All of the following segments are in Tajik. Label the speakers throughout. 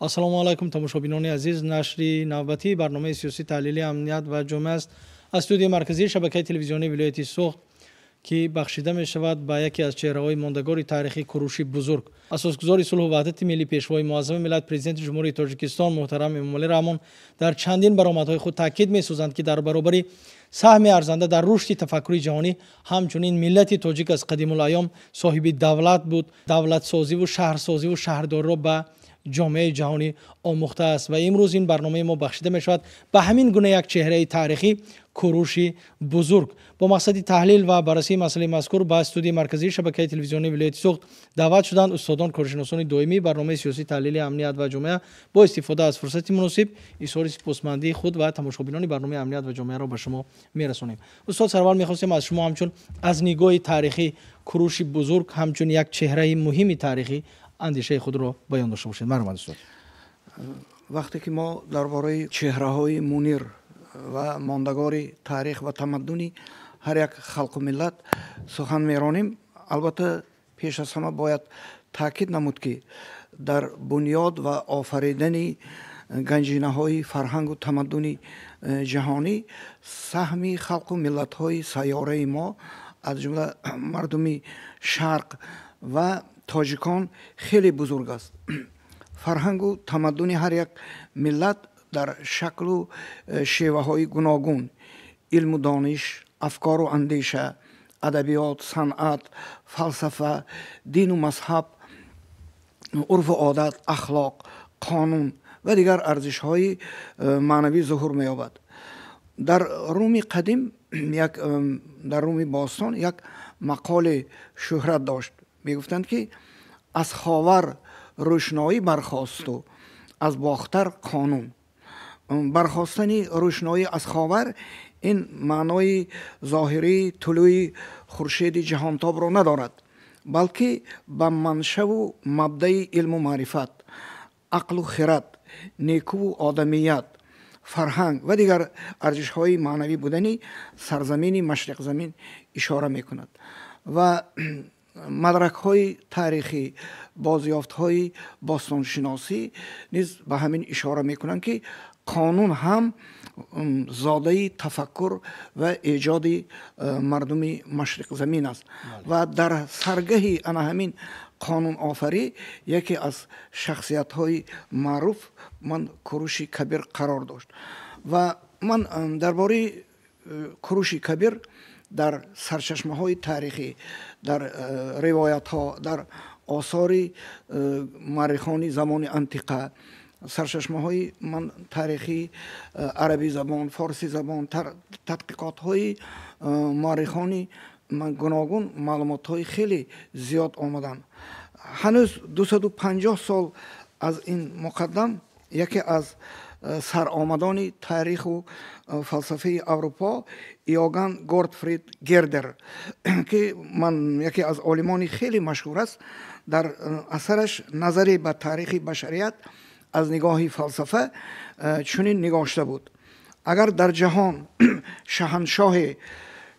Speaker 1: Ассалому алайкум, тамошобинони азиз. Нашри навбатии барномаи сиёсӣ таҳлили «Амният ва ҷомеа» аст аз студияи марказии шабакаи телевизионии вилояти Суғд, ки бахшида мешавад ба яке аз чеҳраҳои мондагори таърихи, Куруши Бузург, асосгузори сулҳу ваҳдати миллӣ, пешвои муаззами миллат, Президенти Ҷумҳурии Тоҷикистон муҳтарам Эмомалӣ Раҳмон дар чандин баромадҳои худ таъкид месозанд, ки дар баробари саҳми арзанда дар рушди тафаккури ҷаҳонӣ, ҳамчунин миллати тоҷик аз қадимулайём соҳиби давлат буд, давлатсозиву шаҳрсозиву шаҳрдориро ба ҷомеаи ҷаҳонӣ омӯхтааст. Ва имрӯз ин барномаи мо бахшида мешавад ба ҳамин гуна як чеҳраи таърихӣ, Куруши Бузург. Бо мақсади таҳлил ва баррасии масъалаи мазкур ба студияи марказии шабакаи телевизионии вилояти Суғд даъват шуданд устодон, коршиносони доимии барномаи сиёсӣ таҳлили «Амният ва ҷомеа». Бо истифода аз фурсати муносиб изҳори сипосмандии худ ва тамошобинони барномаи «Амният ва ҷомеаро» ба шумо мерасонем. Устод, сарвал мехостем аз шумо ҳамчун аз нигоҳи таърихӣ Куруши Бузург ҳамчун як чеҳраи муҳими таърихӣ андешаи худро баён дошта бошед. Марҳамат, устод.
Speaker 2: Вақте ки мо дар бораи чеҳраҳои мунир ва мондагори таърих ва тамаддуни ҳар як халқу миллат сухан меронем, албатта, пеш аз ҳама бояд таъкид намуд, ки дар бунёд ва офаридани ганҷинаҳои фарҳангу тамаддуни ҷаҳонӣ саҳми халқу миллатҳои сайёраи мо, аз ҷумла мардуми шарқ ва тоҷикон, хеле бузург аст. Фарҳангу тамаддуни ҳар як миллат дар шаклу шеваҳои гуногун: илму дониш, афкору андеша, адабиёт, санъат, фалсафа, дину мазҳаб, урфу одат, ахлоқ, қонун ва дигар арзишҳои маънавӣ зуҳур меёбад. Дар Руми қадим як, дар Руми бостон як мақоле шӯҳрат дошт. Мегуфтанд, ки аз Ховар рӯшноӣ бархосту аз Бохтар қонун. Бархостани рӯшноӣ аз Ховар ин маънои зоҳирии тулӯи хуршеди ҷаҳонтобро надорад, балки ба маншаву мабдаи илму маърифат, ақлу хирад, некуву одамият, фарҳанг ва дигар арзишҳои маънавӣ будани сарзамини машриқзамин ишора мекунад. Ва мадракҳои таърихӣ, бозёфтҳои бостоншиносӣ низ ба ҳамин ишора мекунанд, ки қонун ҳам зодаи тафаккур ва эҷоди мардуми машриқзамин аст. Ва дар саргаҳи ана ҳамин қонунофарӣ яке аз шахсиятҳои маъруф ман Куруши Кабир қарор дошт. Ва ман дар бораи Куруши Кабир дар сарчашмаҳои таърихӣ, дар ривоятҳо, дар осори муаррихони замони антиқа, сарчашмаҳои ман таърихии арабӣ забон, форсӣ забон, тадқиқотҳои муаррихони гуногун маълумотҳои хеле зиёд омаданд. Ҳанӯз 250 сол аз ин муқаддам яке аз саромадони таъриху фалсафаи Аврупо, Иоганн Готфрид Гердер, ки ман яке аз олимони хеле машҳур аст, дар асараш «Назаре ба таърихи башарият аз нигоҳи фалсафа» чунин нигошта буд: «Агар дар ҷаҳон шаҳаншоҳе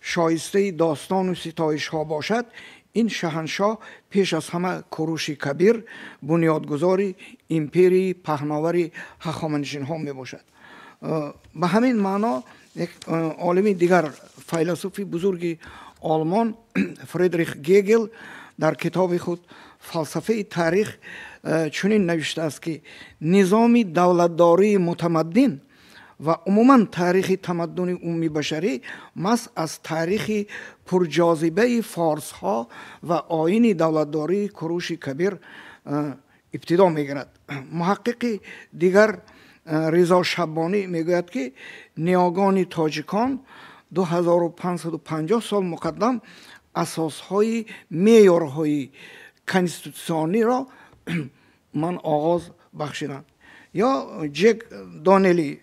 Speaker 2: шоистаи достону ситоишҳо бошад, ин шаҳаншоҳ пеш аз ҳама Куруши Кабир, бунёдгузори империяи паҳновари ҳахоманишинҳо мебошад». Ба ҳамин маъно як олими дигар, файласуфи бузурги олмон Фридрих Гегел дар китоби худ «Фалсафаи таърих» чунин навиштааст, ки низоми давлатдории мутамаддин ва умуман таърихи тамаддуни умумибашарӣ маҳз аз таърихи пурҷозибаи форсҳо ва оини давлатдории Куруши Кабир ибтидо мегирад. Муҳаққиқи дигар, Ризо Шаббонӣ, мегӯяд, ки ниёгони тоҷикон 2550 сол муқаддам асосҳои меъёрҳои конститутсиониро ман оғоз бахшиданд. Ё Ҷек Донели,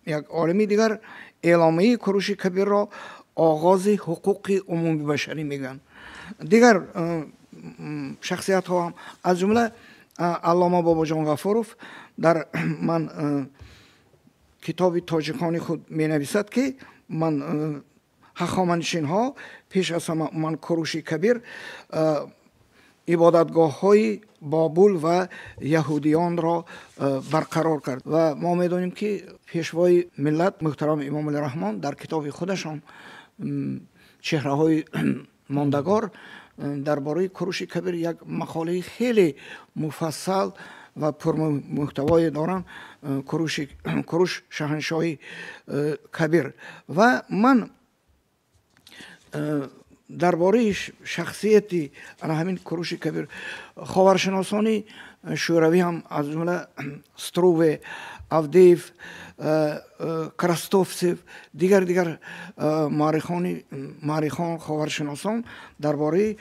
Speaker 2: як олими дигар, эъломияи Куруши Кабирро оғози ҳуқуқи умумибашарӣ мегӯянд. Дигар шахсиятҳо ҳам, аз ҷумла аллома Бобоҷон Ғафуров дар ман китоби «Тоҷикони худ» менависад, ки ман ҳахоманишинҳо, пеш аз ҳама ман Куруши Кабир. ибодатгоҳҳои Бобул ва яҳудиёнро барқарор кард. Ва мо медонем, ки пешвои миллат муҳтарам Эмомалӣ Раҳмон дар китоби худашон «Чеҳраҳои мондагор» дар бораи Куруши Кабир як мақолаи хеле муфассал ва пурмуҳтавое доранд, «Куруш шаҳаншоҳи кабир». Ва ман дар бораи шахсияти ана ҳамин Куруши Кабир ховаршиносони шӯравӣ ҳам, аз ҷумла Струве, Авдеев, Крастовцев, дигар муаррихон, ховаршиносон дар бораи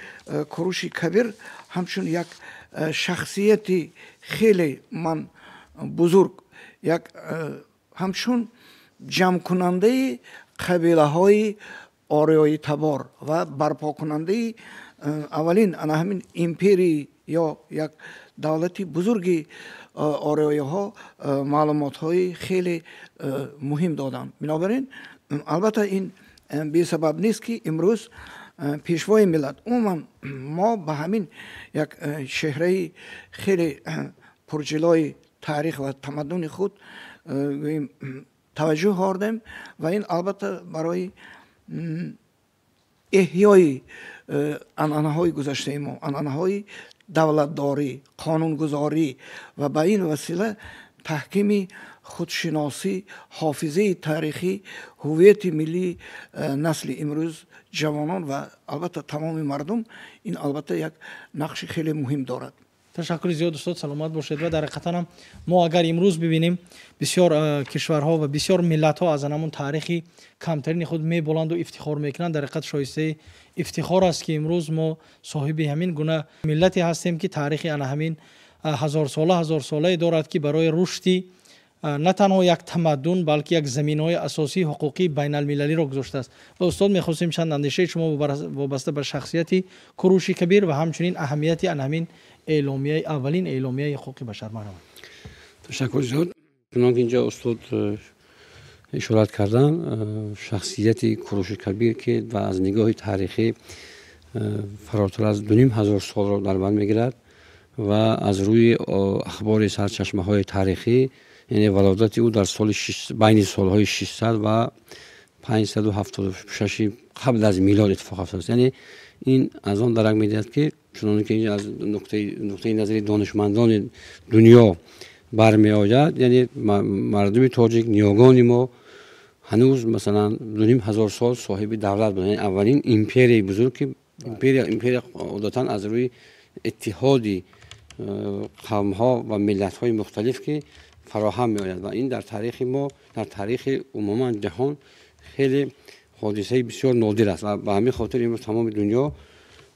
Speaker 2: Куруши Кабир ҳамчун як шахсияти хеле ман бузург, як ҳамчун ҷамъкунандаи қабилаҳои ориёитабор ва барпокунандаи аввалин ана ҳамин империи ё як давлати бузурги ориёиҳо маълумотҳои хеле муҳим доданд. Бинобар ин, албатта, ин бесабаб нест, ки имрӯз пешвои миллат, умуман мо ба ҳамин як чеҳраи хеле пурҷилои таърих ва тамаддуни худ гӯем таваҷҷӯҳ овардем. Ва ин, албатта, барои эҳёи анъанаҳои гузаштаи мо, анъанаҳои давлатдорӣ, қонунгузорӣ ва ба ин васила таҳкими худшиносӣ, ҳофизаи таърихӣ, ҳуввияти миллии насли имрӯз, ҷавонон ва албатта тамоми мардум, ин албатта як нақши хеле муҳим дорад.
Speaker 1: Ташаккури зиёд, устод, саломат бошед. Ва дар ҳақиқатан ҳам мо агар имрӯз бибинем, бисёр кишварҳо ва бисёр миллатҳо аз анамон таърихи камтарини худ меболанду ифтихор мекунанд. Дар ҳақиқат шоистаи ифтихор аст, ки имрӯз мо соҳиби ҳамин гуна миллате ҳастем, ки таърихи ана ҳамин ҳазорсола, ҳазорсолае дорад, ки барои рушди на танҳо як тамаддун, балки як заминаҳои асосии ҳуқуқии байналмилалиро гузоштааст. Ва, устод, мехостем чанд андешаи шумо вобаста ба шахсияти Куруши Кабир ва ҳамчунин аҳамияти ана ҳамин эъломияи, аввалин эъломияи ҳуқуқи башар. Марҳамат.
Speaker 3: Ташаккури зиёд. Чунон ки инҷо устод ишорат карданд, шахсияти Куруши Кабир, ки ва аз нигоҳи таърихӣ фаротар аз 2500 солро дар бар мегирад ва аз рӯи ахбори сарчашмаҳои таърихӣ, яъне валодати ӯ дар соли байни солҳои 600 ва 576 қабл аз милод иттифоқ афтодааст. Яъне ин аз он дарак медиҳад, ки чуноне ки аз нуқтаи назари донишмандони дунё бармеояд, яъне мардуми тоҷик, ниёгони мо ҳанӯз масалан 2500 сол соҳиби давлат буд, яъне аввалин империяи бузург, ки империя одатан аз рӯи иттиҳоди қавмҳо ва миллатҳои мухталиф ки фароҳам меояд. Ва ин дар таърихи мо, дар таърихи умуман ҷаҳон хеле ҳодисаи бисёр нодир аст. Ва ба ҳамин хотир имрӯз тамоми дунё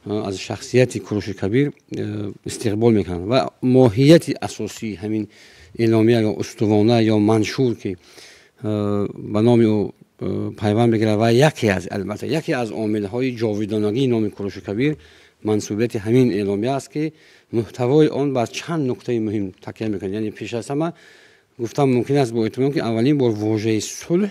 Speaker 3: аз шахсияти Куруши Кабир истиқбол мекунанд. Ва моҳияти асосии ҳамин эъломия ё устувона ё маншур, ки ба номи ӯ пайванд мегирад, ва яке аз, албатта, яке аз омилҳои ҷовидонагии номи Куруши Кабир мансубияти ҳамин эъломия аст, ки муҳтавои он бар чанд нуктаи муҳим такя мекунад. Яъне пеш аз ҳама гуфтан мумкин аст бо эътимод, ки аввалин бор вожаи сулҳ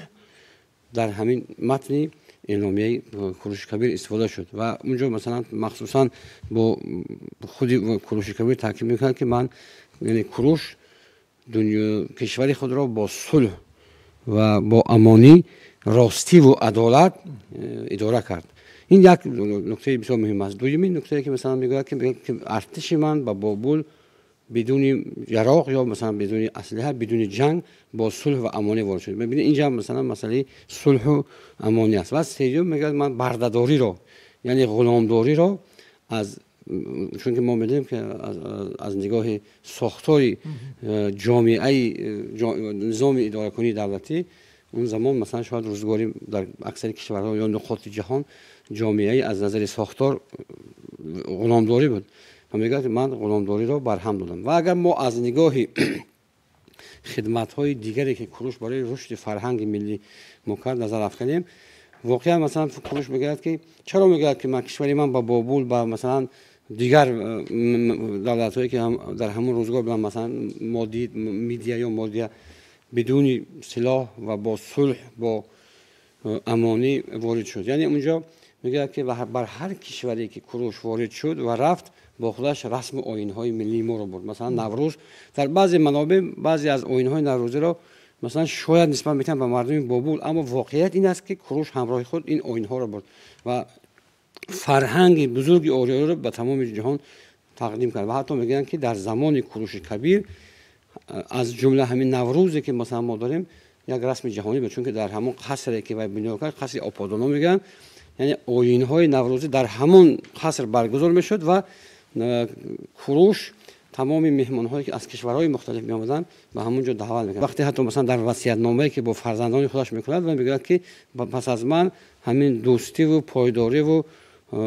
Speaker 3: дар ҳамин матни эъломияи Куруши Кабир истифода шуд. Ва унҷо масалан махсусан бо худи Куруши Кабир таъкид мекунад, ки ман, яъне Куруш, кишвари худро бо сулҳ ва бо амонӣ, ростиву адолат идора кард. Ин як нуктаи бисёр муҳим аст. Дуюмин нуктае, ки масалан мегӯяд, ки артиши ман ба Бобул бидуни яроқ ё масалан бидуни аслиҳа, бидуни ҷанг, бо сулҳ ва амонӣ ворид шуд. Мебинед, инҷа масалан масъалаи сулҳу амонӣ аст. Ва сеюм, мегӯяд, ман бардадориро, яъне ғуломдориро аз, чунки мо медонем, ки аз нигоҳи сохтори ҷомеаи, низоми идоракунии давлатӣ он замон, масалан шояд рӯзгори дар аксари кишварҳо ё нуқоти ҷаҳон ҷомеаи аз назари сохтор ғуломдорӣ буд. Ва мегӯяд, ки ман ғуломдориро барҳам додам. Ва агар мо аз нигоҳи хидматҳои дигаре, ки Куруш барои рушди фарҳанги миллӣ мо кард, назар афканем, воқеан масалан Куруш мегӯяд, ки чаро мегӯяд, ки ман, кишвари ман ба Бобул, ба масалан дигар давлатҳое, ки дар ҳамон рӯзгор буданд, масалан Мидия ё Модия, бидуни силоҳ ва бо сулҳ, бо амонӣ ворид шуд. Яъне унҷо Мегӯяд, ки бар ҳар кишваре ки Куруш ворид шуд ва рафт, бо худаш расму оинҳои миллии моро бурд. Масалан, Наврӯз дар баъзе манобеъ баъзе аз оинҳои наврӯзиро масалан шояд нисбат метиҳанд ба мардуми Бобул, аммо воқеият ин аст, ки Куруш ҳамроҳи худ ин оинҳоро бурд ва фарҳанги бузурги ориёиро ба тамоми ҷаҳон тақдим кард. Ва ҳатто мегӯянд, ки дар замони Куруши Кабир аз ҷумла ҳамин Наврӯзе, ки масалан мо дорем, як расми ҷаҳонӣ буд, чунки дар ҳамон қасре, ки вай бунёд кард, қасри Оподоно мегӯянд, яъне оинҳои наврӯзӣ дар ҳамон қаср баргузор мешуд ва Куруш тамоми меҳмонҳое, ки аз кишварҳои мухталиф меомаданд, ба ҳамон ҷо даъват мекард. Вақте ҳатто масалан дар васиятномае, ки бо фарзандони худаш мекунад, ва мегӯяд, ки пас аз ман ҳамин дӯстиву пойдориву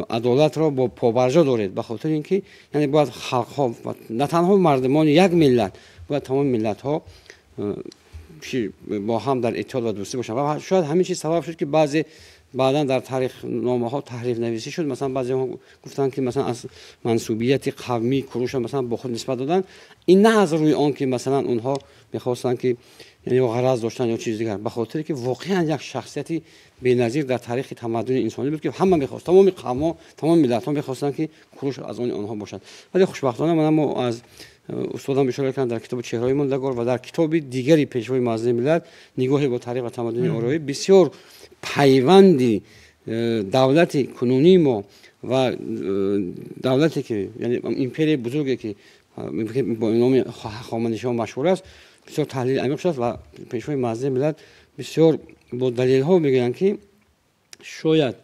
Speaker 3: адолатро бо побарҷо доред, ба хотири ин ки яъне бояд халқҳо, на танҳо мардумони як миллат, бояд тамоми миллатҳо бо ҳам дар иттиҳод ва дӯстӣ бошанд. Ва шояд ҳамин чиз сабаб шуд, ки баъзе баъдан дар таърихномаҳо таҳрифнависӣ шуд. Масалан, баъзеҳо гуфтанд, ки масалан аз мансубияти қавмии Куруша масалан бо худ нисбат доданд. Ин на аз рӯи он, ки масалан онҳо мехостанд, ки яъне ё ғараз доштанд ё чизи дигар, ба хотире ки воқеан як шахсияти беназир дар таърихи тамаддуни инсонӣ буд, ки ҳама мехост, тамоми қавмҳо, тамоми миллатҳо мехостанд, ки Куруш аз они онҳо бошад. Вале хушбахтона мана мо аз устодам ишора кардам, дар китоби «Чеҳраҳои мондагор» ва дар китоби дигари пешвои муаззами миллат «Нигоҳе бо таърих ва тамаддуни ориёӣ» бисёр пайванди давлати кунунии мо ва давлате, ки яъне империяи бузурге, ки бо номи Ҳахоманишиён машҳур аст, бисёр таҳлили амиқ шудааст. Ва пешвои муаззами миллат бисёр бо далелҳо мегӯянд, ки шояд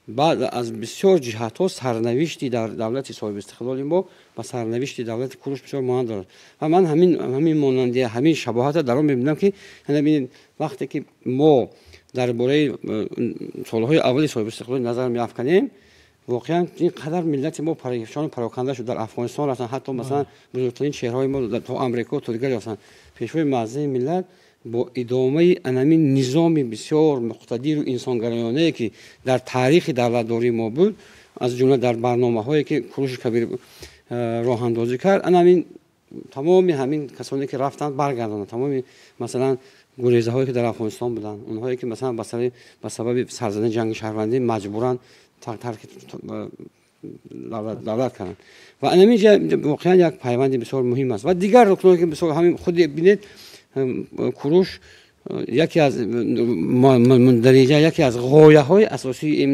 Speaker 3: баъд аз бисёр ҷиҳатҳо сарнавишти дар давлати соҳибистиқлоли мо ба сарнавишти давлати Куруш бисёр монанд дорад. Ва ман ҳамин монандия, ҳамин шабоҳатро дар он мебинам, ки бинед, вақте ки мо дар бораи солҳои аввали соҳибистиқлолӣ назар меафканем, воқеан ин қадар миллати мо паракшону пароканда шуд, дар Афғонистон рафтанд, ҳатто масалан бузургтарин чеҳраҳои мо то Амрико, то дигар рафтанд. Пешвои муаззами миллат бо идомаи анамин низоми бисёр муқтадиру инсонгароёнае, ки дар таърихи давлатдории мо буд, аз ҷумла дар барномаҳое, ки Куруши Кабир роҳандозӣ кард, анамин тамоми ҳамин касоне, ки рафтанд, баргардонанд. Тамоми масалан гурезаҳое, ки дар Афғонистон буданд, онҳое, ки масалан ба сабаби сарзадани ҷанги шаҳрвандӣ маҷбуран тарки давлат карданд. Ва анамин ҷа воқеан як пайванди бисёр муҳим аст. Ва дигар рукное, ки бисёр ҳамин худи бинед, Куруш яке аз мундариҷа, яке аз ғояҳои асосии ин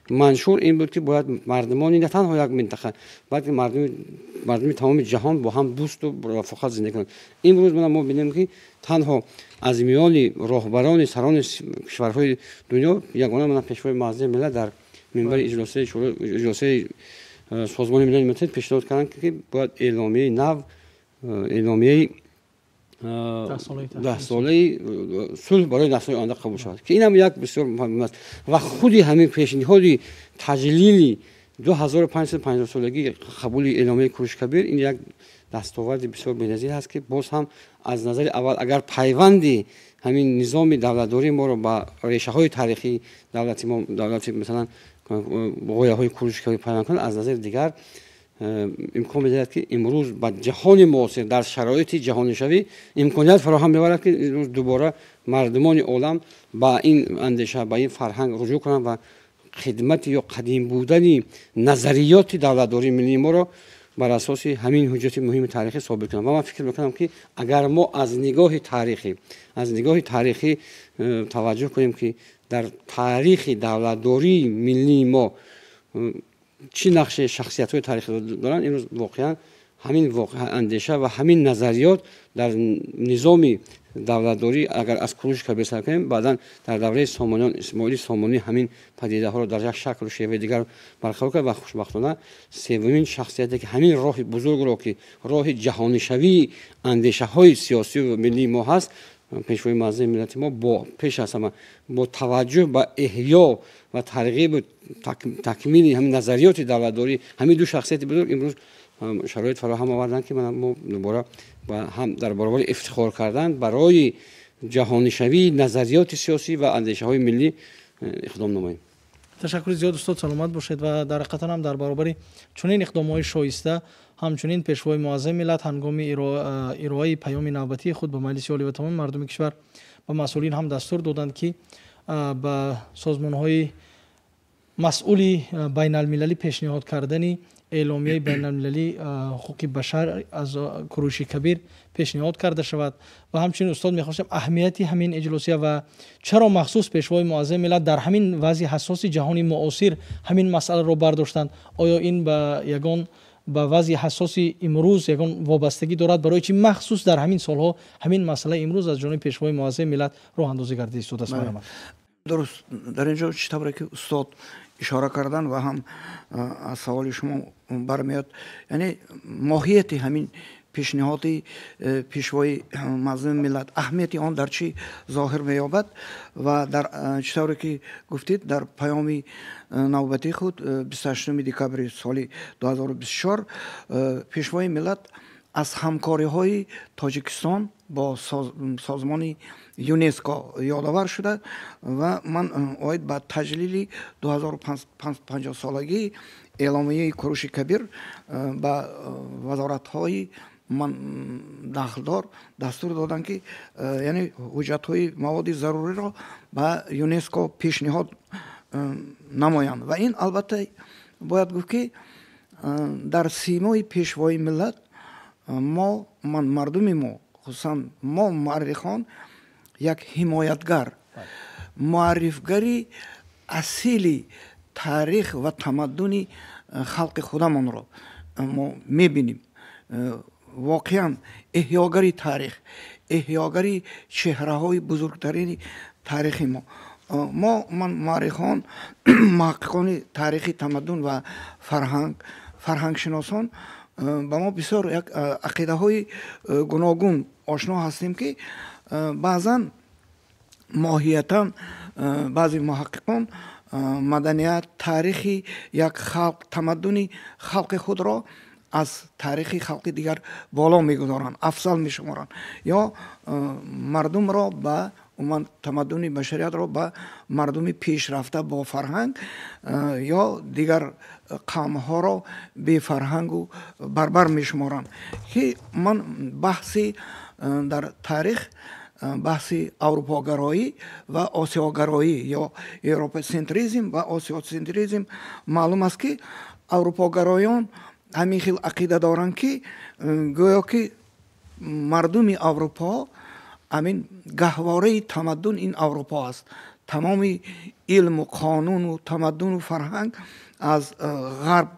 Speaker 3: маншур ин буд, ки бояд мардумони на танҳо як минтақа, балки мардуми тамоми ҷаҳон бо ҳам дӯсту рафоқат зиндагӣ кунанд. Имрӯз мана мо бинем, ки танҳо аз миёни роҳбарони сарони кишварҳои дунё ягона мана пешвои муаззами миллат дар минбари иҷлосияи Созмони Милали Муттаҳид пешниҳод карданд, ки бояд эъломияи нав, эъломияи 10-солаи сулҳ барои наслҳои оянда қабул шавад, ки инам як бисёр муҳим аст. Ва худи ҳамин пешниҳоди таҷлили 2550-солагии қабули эъломияи Куруши Кабир ин як дастоварди бисёр беназир ҳаст, ки боз ҳам аз назари аввал агар пайванди ҳамин низоми давлатдории моро ба решаҳои таърихии давлати мо, давлати масалан ғояҳои Куруши Кабир пайванд кунад, аз назари дигар имкон медиҳад, ки имрӯз ба ҷаҳони муосир дар шароити ҷаҳонишавӣ имконият фароҳам меоварад, ки имрӯз дубора мардумони олам ба ин андеша, ба ин фарҳанг руҷӯъ кунанд ва хидмати ё қадим будани назариёти давлатдории миллии моро бар асоси ҳамин ҳуҷҷати муҳими таърихӣ собит кунанд. Ва ман фикр мекунам, ки агар мо аз нигоҳи таърихӣ таваҷҷӯҳ кунем, ки дар таърихи давлатдории миллии мо чӣ нақши шахсиятҳои таърихӣ доранд, имрӯз воқеан ҳамин андеша ва ҳамин назариёт дар низоми давлатдорӣ, агар аз Куруши Кабир сар кунем, баъдан дар давраи Сомониён Исмоили Сомонӣ ҳамин падидаҳоро дар як шаклу шеваи дигар барқарор кард. Ва хушбахтона севумин шахсияте, ки ҳамин роҳи бузургро, ки роҳи ҷаҳонишавии андешаҳои сиёсию миллии мо ҳаст, пешвои муаззами миллати мо бо пеш аз ҳама бо таваҷҷӯҳ ба эҳё ва тарғибу такмили ҳамин назариёти давлатдорӣ, ҳамин ду шахсияти бузург имрӯз шароит фароҳам оварданд, ки мо дубора ҳам дар баробари ифтихор кардан барои ҷаҳонишавии назариёти сиёсӣ ва андешаҳои миллӣ иқдом намоем.
Speaker 1: Ташаккури зиёд, устод, саломат бошед. Ва дар ҳақиқатан ҳам дар баробари чунин иқдомҳои шоиста, ҳамчунин пешвои муаззами миллат ҳангоми ироаи паёми навбатии худ ба Маҷлиси Олӣ ва тамоми мардуми кишвар ба масъулин ҳам дастур доданд, ки ба созмонҳои Масъули байналмилалӣ пешниҳод кардани эъломияи байналмилалии ҳуқуқи башар аз Куруши Кабир пешниҳод карда шавад. Ва ҳамчунин, устод, мехостем аҳамияти ҳамин иҷлосия ва чаро махсус Пешвои муаззами миллат дар ҳамин вазъи ҳассоси ҷаҳони муосир ҳамин масъаларо бардоштанд. Оё ин ба ягон ба вазъи ҳассоси имрӯз ягон вобастагӣ дорад? Барои чи махсус дар ҳамин солҳо ҳамин масъала имрӯз аз ҷониби Пешвои муаззами миллат роҳандозӣ гардида истодааст? Марҳамат.
Speaker 2: Дуруст, дар ин ҷо чӣ тавре ки устод ишора кардан ва ҳам аз саволи шумо бармеояд, яъне моҳияти ҳамин пешниҳоди Пешвои муаззами миллат, аҳамияти он дар чӣ зоҳир меёбад? Ва дар чӣ тавре ки гуфтед, дар паёми навбатии худ 28 декабри соли 2024 Пешвои миллат аз ҳамкориҳои Тоҷикистон бо созмони ЮНЕСКО ёдовар шуда ва ман оид ба таҷлили 2050 солагии эъломияи Куруши Кабир ба вазоратҳои ман дахлдор дастур доданд, ки яъне ҳуҷҷатҳои маводи заруриро ба ЮНЕСКО пешниҳод намоянд. Ва ин, албатта, бояд гуфт, ки дар симои Пешвои миллат мо, ман мардуми мо, хусусан мо муаррихон, як ҳимоятгар, муаррифгари асили таърих ва тамаддуни халқи худамонро мо мебинем. Воқеан эҳёгари таърих, эҳёгари чеҳраҳои бузургтарини таърихи мо. Мо, ман муаррихон, муҳаққиқони таърихи тамаддун ва фарҳанг, фарҳангшиносон, ба мо бисёр як ақидаҳои гуногун ошно ҳастем, ки баъзан моҳиятан баъзе муҳаққиқон маданият, таърихи як халқ, тамаддуни халқи худро аз таърихи халқи дигар боло мегузоранд, афзал мешуморанд ё мардумро ба умуман тамаддуни башариятро ба мардуми пешрафта бо фарҳанг ё дигар қавмҳоро бефарҳангу барбар мешуморанд, ки ман баҳси дар таърих баҳси аврупогароӣ ва осиёгароӣ ё европоцентризм ва осиёцентризм. Маълум аст, ки аврупогароён ҳамин хел ақида доранд, ки гӯё ки мардуми Аврупо, ҳамин гаҳвораи тамаддун ин Аврупо аст, тамоми илму қонуну тамаддуну фарҳанг аз Ғарб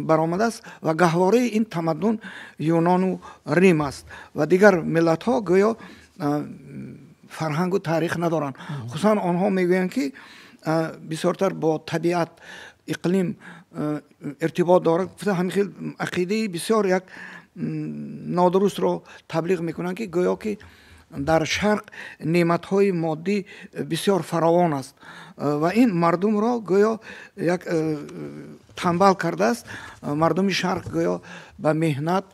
Speaker 2: баромадааст ва гаҳвораи ин тамаддун Юнону Рим аст ва дигар миллатҳо гӯё фарҳангу таърих надоранд. Хусусан онҳо мегӯянд, ки бисёртар бо табиат, иқлим иртибот дорад. Ҳамин хел ақидаи бисёр як нодурустро таблиғ мекунанд, ки гӯё ки дар Шарқ неъматҳои моддӣ бисёр фаровон аст ва ин мардумро гӯё як танбал кардааст. Мардуми Шарқ гӯё ба меҳнат,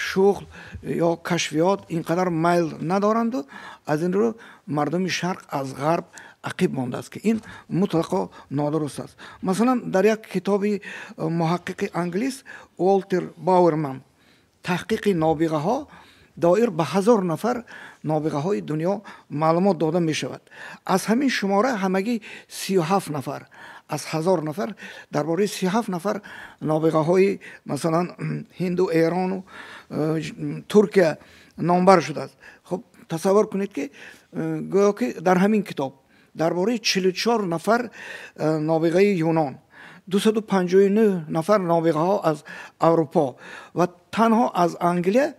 Speaker 2: шуғл ё кашфиёт ин қадар майл надоранду аз ин рӯ мардуми Шарқ аз Ғарб ақиб мондааст, ки ин мутлақо нодуруст аст. Масалан, дар як китоби муҳаққиқи англис Уолтер Бауэрман «Таҳқиқи нобиғаҳо» доир ба 1000 нафар нобиғаҳои дунё маълумот дода мешавад. Аз ҳамин шумора ҳамагӣ 37 нафар, аз 1000 нафар дар бораи 37 нафар нобиғаҳои, масалан, Ҳинду, Эрону Туркия номбар шудааст. Хуб, тасаввур кунед, ки гӯё ки дар ҳамин китоб дар бораи 44 нафар нобиғаи Юнон, 259 нафар нобиғаҳо аз Аврупо ва танҳо аз Англия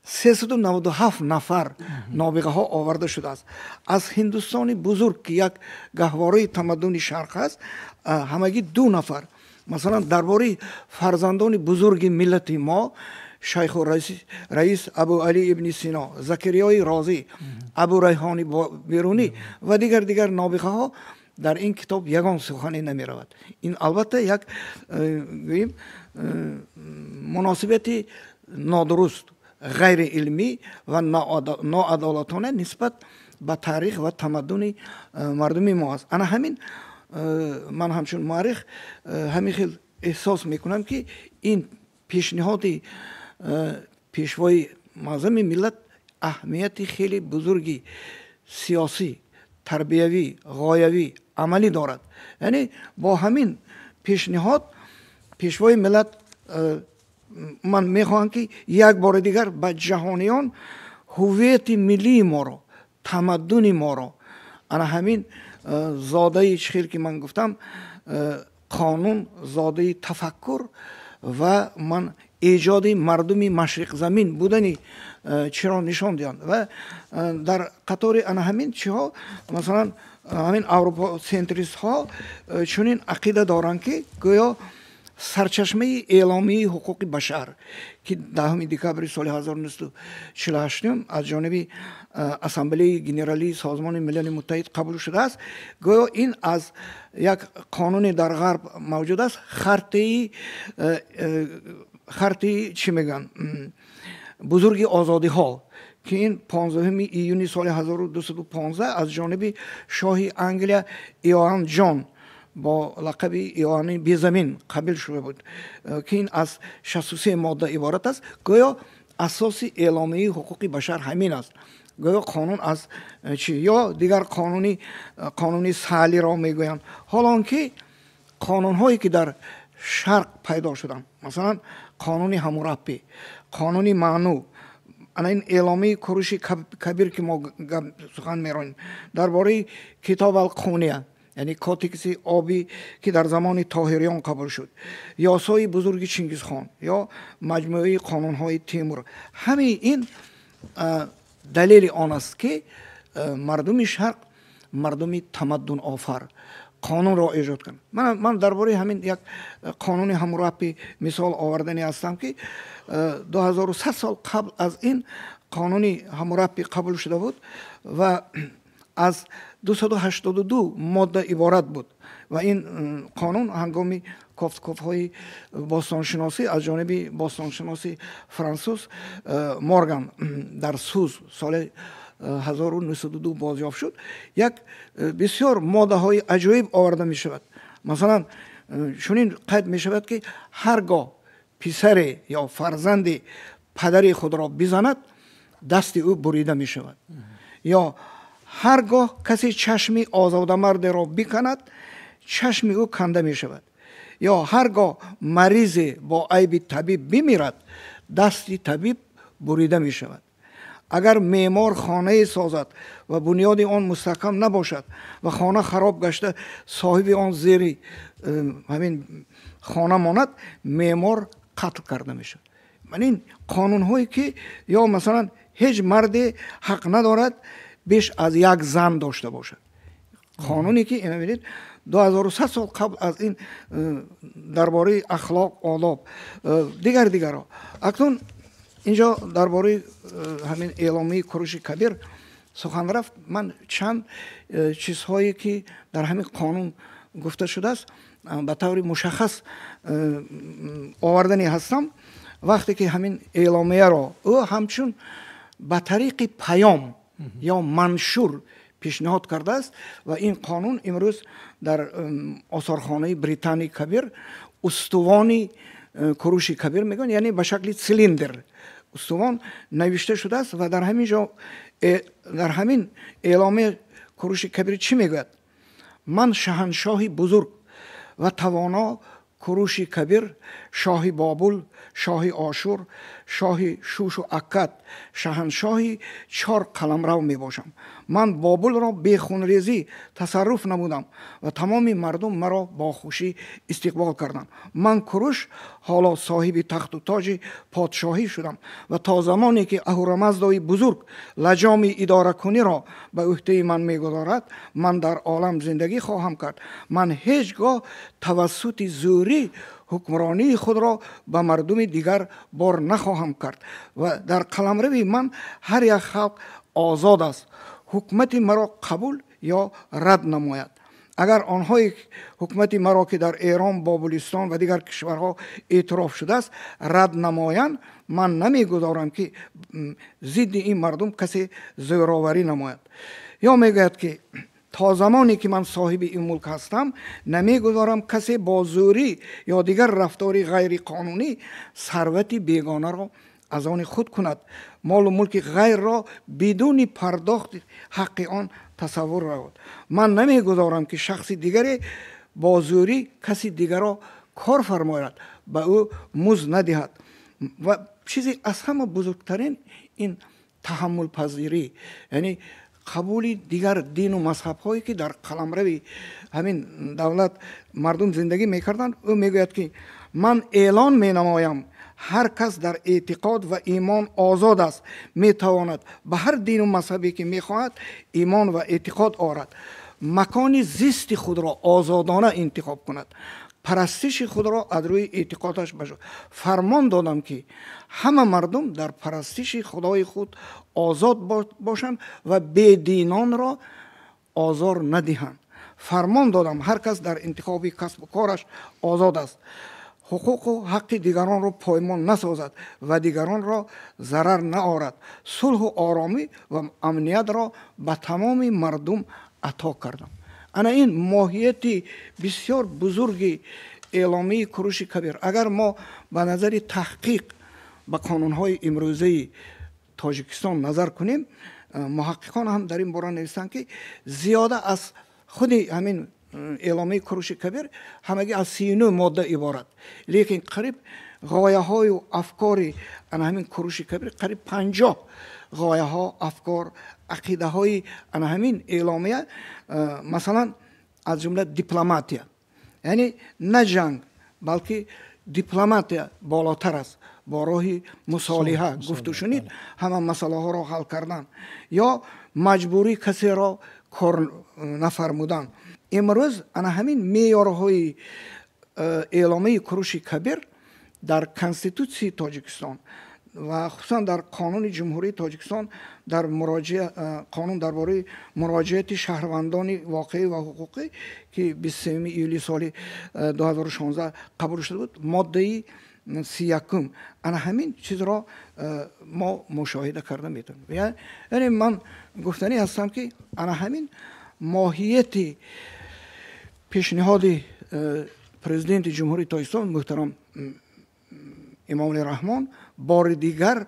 Speaker 2: 397 нафар нобиғаҳо оварда шудааст. Аз Ҳиндустони бузург, ки як гаҳвораи тамаддуни Шарқ аст, ҳамагӣ ду нафар. Масалан, дар бораи фарзандони бузурги миллати мо, Шайху Раис Абу Али ибни Сино, Закариёи Розӣ, Абу Райҳони Берунӣ ва дигар дигар нобиғаҳо дар ин китоб ягон сухане намеравад. Ин, албатта, як гӯем, муносибати нодуруст, ғайриилмӣ ва ноадолатона нисбат ба таърих ва тамаддуни мардуми мо аст. Ана ҳамин ман ҳамчун муаррих ҳамин хел эҳсос мекунам, ки ин пешниҳоди Пешвои муаззами миллат аҳамияти хеле бузурги сиёсӣ, тарбиявӣ, ғоявӣ, амалӣ дорад. Яъне бо ҳамин пешниҳод пешвои миллат ман мехоҳам, ки як бори дигар ба ҷаҳониён ҳувияти миллии моро, тамаддуни моро, ана ҳамин зодаи чихел ки ман гуфтам, қонун зодаи тафаккур ва ман эҷоди мардуми машриқзамин будани чиро нишон диҳанд. Ва дар қатори ана ҳамин чиҳо, масалан, ҳамин аврупоцентристҳо чунин ақида доранд, ки гӯё сарчашмаи эъломияи ҳуқуқи башар, ки 10 декабри соли 1948 аз ҷониби Ассамблеяи Генералии Созмони Милали Муттаҳид қабул шудааст, гӯё ин аз як қонуне дар ғарб мавҷуд аст, хартии чӣ мегӯянд, бузурги озодиҳо, ки ин 15 июни соли 1215 аз ҷониби шоҳи Англия Иоанн Ҷон бо лақаби Иоанни Безамин қабул шуда буд, ки ин аз 63 модда иборат аст. Гӯё асоси эъломияи ҳуқуқи башар ҳамин аст. Гӯё қонун аз чи ё дигар қонуни Салиро мегӯянд. Ҳоло он ки қонунҳое ки дар шарқ пайдо шуданд, масалан қонуни Ҳамураппи, қонуни Маъну, ана ин эъломияи Куруши Кабир, ки мо сухан меронем дар бораи Китоб Алқуния, яъне кодекси обӣ, ки дар замони Тоҳириён қабул шуд, Ёсои бузурги Чингизхон ё маҷмӯаи қонунҳои Тимур, ҳамаи ин далели он аст, ки мардуми шарқ мардуми тамаддунофар қонунро эҷод кард. Ман дар бораи ҳамин як қонуни Ҳамураппи мисол овардани ҳастам, ки 2100 сол қабл аз ин қонуни Ҳамураппи қабул шуда буд ва аз 282 модда иборат буд. Ва ин қонун ҳангоми кофткофҳои бостоншиносӣ аз ҷониби бостоншиноси франсуз Морган дар Суз соли 1902 бозёфт шуд. Як бисёр моддаҳои аҷоиб оварда мешавад. Масалан, чунин қайд мешавад, ки ҳар гоҳ писаре ё фарзанди падари худро бизанад, дасти ӯ бурида мешавад, ё ҳар гоҳ касе чашми озодамардеро биканад, чашми ӯ канда мешавад, ё ҳар гоҳ маризе бо айби табиб бимирад, дасти табиб бурида мешавад. Агар меъмор хонае созад ва бунёди он мустаҳкам набошад ва хона хароб гашта, соҳиби он зери ҳамин хона монад, меъмор қатл карда мешавад. Ман ин қонунҳое ки, ё масалан, ҳеҷ марде ҳақ надорад беш аз як зан дошта бошад. Қонуне ки ина бинед, 2100 сол қабл аз ин дар бораи ахлоқ, одоб, дигар дигарро. Акнун инҷо дар бораи ҳамин эъломияи Куруши Кабир сухан рафт. Ман чанд чизҳое ки дар ҳамин қонун гуфта шудааст, ба таври мушаххас овардани ҳастам. Вақте ки ҳамин эъломияро ӯ ҳамчун ба тариқи паём ё маншур пешниҳод кардааст ва ин қонун имрӯз дар осорхонаи Британии Кабир устувони Куруши Кабир мегӯянд, яъне ба шакли цилиндр устувон навишта шудааст. Ва дар ҳамин ҷо, дар ҳамин эъломия Куруши Кабир чӣ мегӯяд? Ман шаҳаншоҳи бузург ва тавоно Куруши Кабир, шоҳи Бобул, шоҳи Ошур, шоҳи Шушу Аккад, шаҳаншоҳи чор қаламрав мебошам. Ман Бобулро бехунрезӣ тасарруф намудам ва тамоми мардум маро бо хушӣ истиқбол карданд. Ман Куруш ҳоло соҳиби тахту тоҷи подшоҳӣ шудам ва то замоне ки Аҳурамаздои бузург лаҷоми идоракуниро ба ӯҳдаи ман мегузорад, ман дар олам зиндагӣ хоҳам кард. Ман ҳеҷ гоҳ тавассути зӯрӣ ҳукмронии худро ба мардуми дигар бор нахоҳам кард ва дар қаламрави ман ҳар як халқ озод аст ҳукумати маро қабул ё рад намояд. Агар онҳое ҳукумати маро, ки дар Эрон, Бобулистон ва дигар кишварҳо эътироф шудааст, рад намоянд, ман намегузорам, ки зидди ин мардум касе зӯроварӣ намояд. Ё мегӯяд, ки то замоне ки ман соҳиби ин мулк ҳастам, намегузорам касе бо зӯрӣ ё дигар рафтори ғайриқонунӣ сарвати бегонаро аз они худ кунад, молу мулки ғайрро бидуни пардохти ҳаққи он тасаввур равад. Ман намегузорам, ки шахси дигаре бо зӯрӣ каси дигарро кор фармояд, ба ӯ музд надиҳад. Ва чизе аз ҳама бузургтарин ин таҳаммулпазирӣ, яъне қабули дигар дину мазҳабҳое, ки дар қаламрави ҳамин давлат мардум зиндагӣ мекарданд. Ӯ мегӯяд, ки ман эълон менамоям, ҳар кас дар эътиқод ва имон озод аст, метавонад ба ҳар дину мазҳабе, ки мехоҳад, имон ва эътиқод орад, макони зисти худро озодона интихоб кунад, парастиши худро аз рӯи эътиқодаш башо. Фармон додам, ки ҳама мардум дар парастиши худои худ озод бошанд ва бединонро озор надиҳанд. Фармон додам, ҳар кас дар интихоби касбу кораш озод аст, ҳуқуқу ҳаққи дигаронро поймон насозад ва дигаронро зарар наорад. Сулҳу оромӣ ва амниятро ба тамоми мардум ато кардам. Ана ин моҳияти бисёр бузурги эъломияи Куруши Кабир. Агар мо ба назари таҳқиқ ба қонунҳои имрӯзаи Тоҷикистон назар кунем, муҳаққиқон ҳам дар ин бора нависанд, ки зиёда аз худи ҳамин эъломияи Куруши Кабир ҳамагӣ аз 39 модда иборат, лекин қариб ғояҳою афкори ана ҳамин Куруши Кабир қариб 50 ғояҳо, афкор, ақидаҳои ана ҳамин эъломия, масалан, аз ҷумла дипломатия, яъне на ҷанг, балки дипломатия болотар аст, бо роҳи мусолиҳа, гуфтушунид ҳама масъалаҳоро ҳал кардан ё маҷбурӣ касеро кор нафармудан. Имрӯз ана ҳамин меъёрҳои эъломияи Куруши Кабир дар Конститутсияи Тоҷикистон ва хусусан дар Қонуни Ҷумҳурии Тоҷикистон дар қонун дар бораи муроҷиати шаҳрвандони воқеӣ ва ҳуқуқӣ, ки 23 июли соли 2016 қабул шуда буд, моддаи 31, ана ҳамин чизро мо мушоҳида карда метавонем. Яъне ман гуфтанӣ ҳастам, ки ана ҳамин моҳияти пешниҳоди Президенти Ҷумҳурии Тоҷикистон муҳтарам Эмомалӣ Раҳмон бори дигар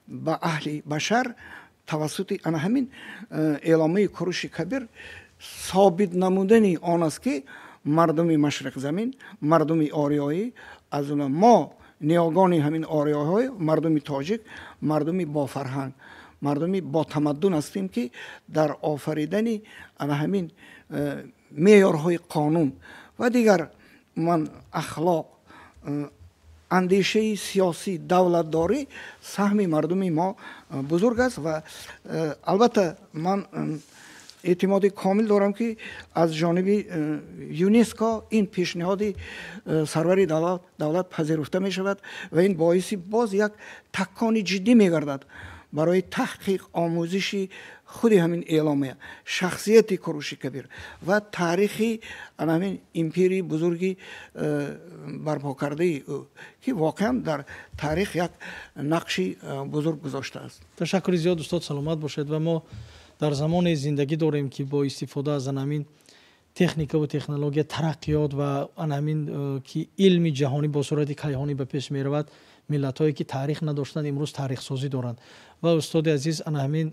Speaker 2: ба аҳли башар тавассути ана ҳамин эъломияи Куруши Кабир собит намудани он аст, ки мардуми Машриқзамин, мардуми ориёӣ, аз мо ниёгони ҳамин ориёҳои мардуми тоҷик, мардуми бофарҳанг, мардуми ботамаддун ҳастем, ки дар офаридани ана ҳамин меъёрҳои қонун ва дигар ман ахлоқ, андешаи сиёсӣ, давлатдорӣ саҳми мардуми мо бузург аст. Ва албатта ман эътимоди комил дорам, ки аз ҷониби ЮНЕСКО ин пешниҳоди сарвари давлат пазируфта мешавад ва ин боиси боз як такони ҷиддӣ мегардад барои таҳқиқ, омӯзиши худи ҳамин эъломия, шахсияти Куруши Кабир ва таърихи ана ҳамин империяи бузурги барпо кардаи ӯ, ки воқеан дар таърих як нақши бузург гузоштааст.
Speaker 1: Ташаккури зиёд, устод, саломат бошед. Ва мо дар замоне зиндагӣ дорем, ки бо истифода аз ана ҳамин техникаву технология, тараққиёт ва ана ҳамин ки илми ҷаҳонӣ бо суръати кайҳонӣ ба пеш меравад, миллатҳое, ки таърих надоштанд, имрӯз таърихсозӣ доранд. Ва устоди азиз, ана ҳамин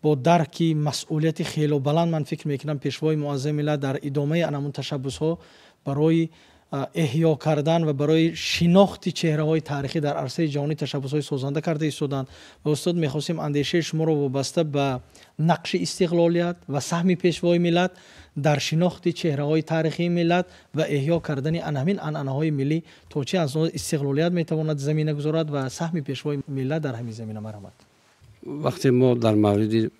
Speaker 1: бо дарки масъулияти хело баланд, ман фикр мекунам, Пешвои муаззами миллат дар идомаи ана ҳамун ташаббусҳо барои эҳё кардан ва барои шинохти чеҳраҳои таърихӣ дар арсаи ҷаҳонӣ ташаббусҳои созанда карда истоданд. Ва устод, мехостем андешаи шуморо вобаста ба нақши истиқлолият ва саҳми Пешвои миллат дар шинохти чеҳраҳои таърихии миллат ва эҳё кардани ана ҳамин анъанаҳои миллӣ то чӣ андоза истиқлолият метавонад замина гузорад ва саҳми Пешвои миллат дар ҳамин замина, марҳамат.
Speaker 3: Вақте мо дар мавриди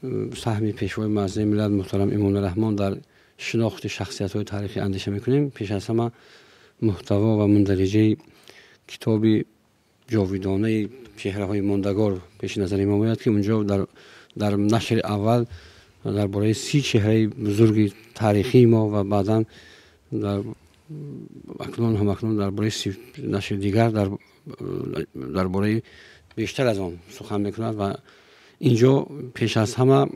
Speaker 3: саҳми Пешвои муаззами миллат муҳтарам Эмомалӣ Раҳмон дар шинохти шахсиятҳои таърихӣ андеша мекунем, пеш аз ҳама муҳтаво ва мундариҷаи китоби ҷовидонаи чеҳраҳои мондагор пеши назари мо меояд, ки унҷо дар нашри аввал дар бораи 30 чеҳраи бузурги таърихии мо ва баъдан дар акнун ҳамакнун дар бораи нашри дигар дар бораи бештар аз он сухан мекунад. Ва инҷо пеш аз ҳама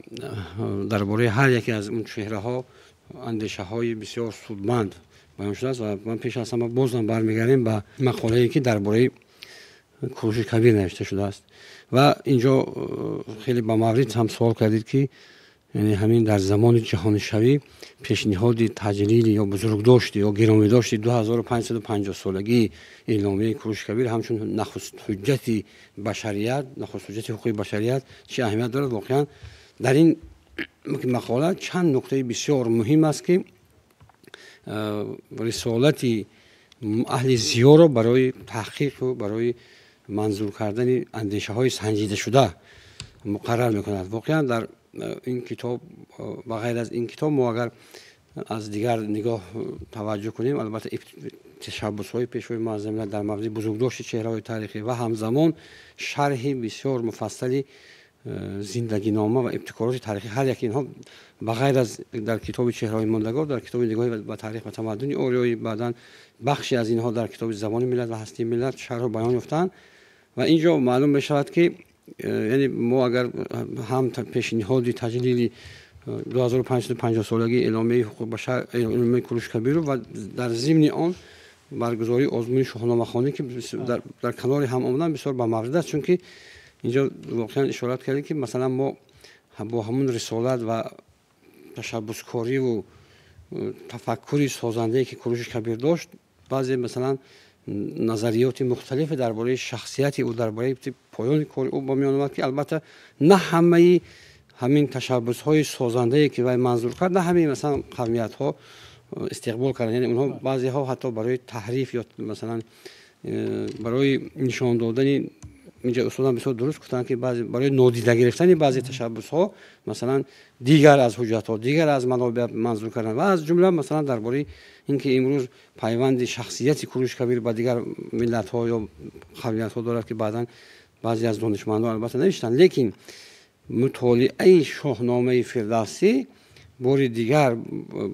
Speaker 3: дар бораи ҳар яке аз он чеҳраҳо андешаҳои бисёр судманд баён шудааст. Ва ман пеш аз ҳама бозам бармегардем ба мақолае, ки дар бораи Куруши Кабир навишта шудааст. Ва инҷо хеле ба маврид ҳам суол кардед, ки яъне ҳамин дар замони ҷаҳонишавӣ пешниҳоди таҷлили ё бузургдошти ё гиромидошти 2550 солагии эъломияи Куруши Кабир ҳамчун нахуст ҳуҷҷати башарият, нахуст ҳуҷҷати ҳуқуқи башарият чӣ аҳамият дорад. Воқеан дар ин мақола чанд нуктаи бисёр муҳим аст, ки рисолати аҳли зиёро барои таҳқиқу барои манзур кардани андешаҳои санҷидашуда муқаррар мекунад. Воқеан дар ин китоб, ба ғайр аз ин китоб, мо агар аз дигар нигоҳ таваҷҷӯҳ кунем, албатта ташаббусҳои пешвои муаззами миллат дар мавзӯи бузургдошти чеҳраҳои таърихӣ ва ҳамзамон шарҳи бисёр муфассали зиндагинома ва ибтикороти таърихӣ ҳар яки инҳо, ба ғайр аз дар китоби чеҳраҳои мондагор, дар китоби нигоҳи ба таърих ва тамаддуни ориёӣ, баъдан бахше аз инҳо дар китоби забони миллат ва ҳастии миллат шарҳу баён ёфтанд. Ва инҷо маълум мешавад, ки яъне мо агар ҳам пешниҳоди таҷлили 2550 солагии эъломияи ҳуқуқи башар, эъломияи Куруши Кабиру ва дар зимни он баргузории озмуни шоҳномахонӣ, ки дар канори ҳам омадан бисёр ба маврид аст, чунки инҷо воқеан ишорат кардем, ки масалан мо бо ҳамун рисолат ва ташаббускориву тафаккури созандае, ки Куруши Кабир дошт, баъзе масалан назариёти мухталифе дар бораи шахсияти ӯ, дар бораи поёни кори ӯ ба миён омад, ки албатта на ҳамаи ҳамин ташаббусҳои созандае, ки вай манзур кард, на ҳамаи масалан қавмиятҳо истиқбол карданд. Яъне онҳо баъзеҳо ҳатто барои таҳриф ё масалан барои нишон додани, инҷо устодам бисёр дуруст гуфтанд, ки баъзе барои нодида гирифтани баъзе ташаббусҳо масалан дигар аз ҳуҷҷатҳо, дигар аз манобеъ манзур карданд ва аз ҷумла масалан дар бораи ин ки имрӯз пайванди шахсияти Куруши Кабир ба дигар миллатҳо ё қавмиятҳо дорад, ки баъдан баъзе аз донишмандон албатта навиштанд. Лекин мутолиаи шоҳномаи Фирдавсӣ бори дигар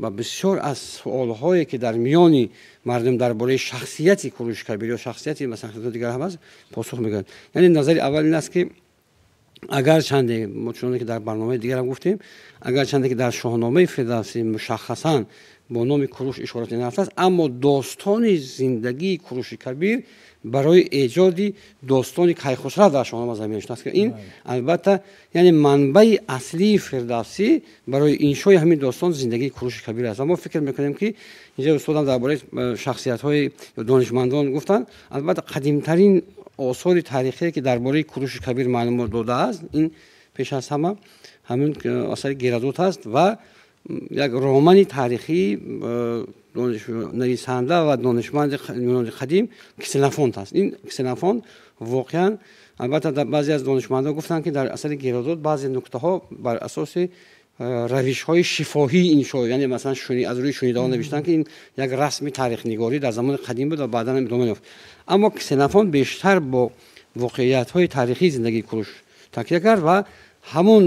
Speaker 3: ба бисёр аз суолҳое, ки дар миёни мардум дар бораи шахсияти Куруши Кабир ё шахсияти масалан дигар ҳам аст, посух мегӯяд. Яъне назари аввал ин аст, ки агарчанде мо, чуноне ки дар барномаи дигарам гуфтем, агарчанде ки дар шоҳномаи Фирдавсӣ мушаххасан бо номи Куруш ишорат нарафтааст, аммо достони зиндагии Куруши Кабир барои эҷоди достони Кайхусрав дар шоҳнома замина шудааст, ки ин албатта яъне манбаи аслии Фирдавсӣ барои иншои ҳамин достон зиндагии Куруши Кабир аст. Ва мо фикр мекунем, ки инҷо устодам дар бораи шахсиятҳои донишмандон гуфтанд, албатта қадимтарин осори таърихие, ки дар бораи Куруши Кабир маълумот додааст, ин пеш аз ҳама ҳамин асари Геродот аст ва як романи таърихии нависанда ва донишманди юнони қадим Ксенофонт аст. Ин Ксенофонт воқеан, албатта баъзе аз донишмандон гуфтанд, ки дар асари Геродот баъзе нуктаҳо бар асоси равишҳои шифоҳии иншо, яъне масалан аз рӯи шунидаҳо навиштанд, ки ин як расми таърихнигорӣ дар замони қадим буд ва баъдан идома ёфт. Аммо Ксенофонт бештар бо воқеиятҳои таърихии зиндагии Куруш такя кард ва ҳамон